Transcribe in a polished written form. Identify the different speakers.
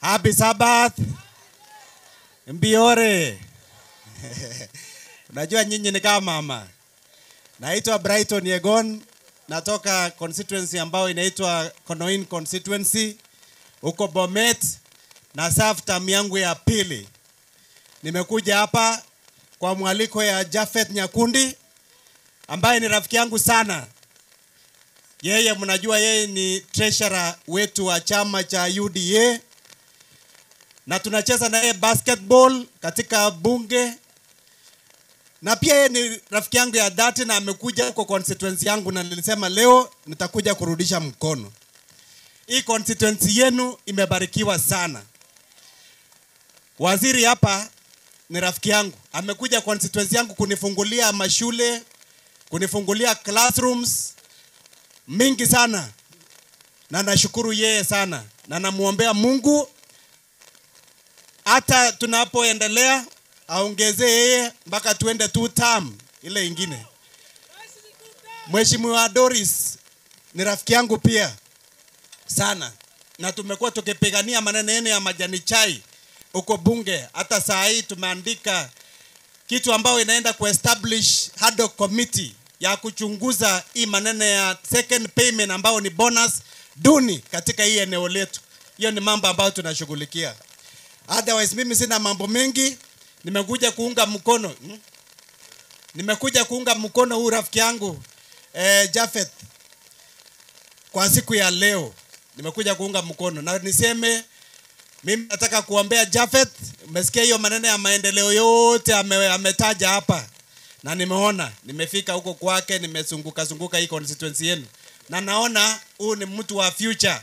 Speaker 1: Happy Sabbath. Mbiore. Unajua nyinyi ni kama mama. Naitwa Brighton Yegon, natoka constituency ambayo inaitwa Konoin constituency huko Bomet, na serve term yangu ya pili. Nimekuja hapa kwa mwaliko ya Japhet Nyakundi ambaye ni rafiki yangu sana. Yeye mnajua yeye ni treasurer wetu wa chama cha UDA, na tunacheza naye basketball katika bunge. Na pia yeye ni rafiki yangu ya dhati na amekuja huko constituency yangu, na nilisema leo nitakuja kurudisha mkono. Hii constituency yenu imebarikiwa sana. Waziri hapa ni rafiki yangu, amekuja constituency yangu kunifungulia mashule, kunifungulia classrooms mingi sana. Na nashukuru yeye sana, na namuombea Mungu hata tunapoendelea aongezee yeye mpaka tuende 2 term ile ingine. Mheshimiwa Doris ni rafiki yangu pia sana, na tumekuwa tukipigania maneno yenu ya majani chai huko bunge. Hata saa hii tumeandika kitu ambayo inaenda kuestablish ad hoc committee ya kuchunguza hii maneno ya second payment ambayo ni bonus duni katika hii eneo letu. Hiyo ni mambo ambayo tunashughulikia. Otherwise mimi sina mambo mengi. Nimekuja kuunga mkono. Nimekuja kuunga mkono huu rafiki yangu Japhet kwa siku ya leo. Nimekuja kuunga mkono na niseme mimi nataka kuombea Japhet. Umesikia hiyo maneno ya maendeleo yote ametaja hapa, na nimeona, nimefika huko kwake, nimezunguka zunguka hii constituency yenu, na naona huu ni mtu wa future.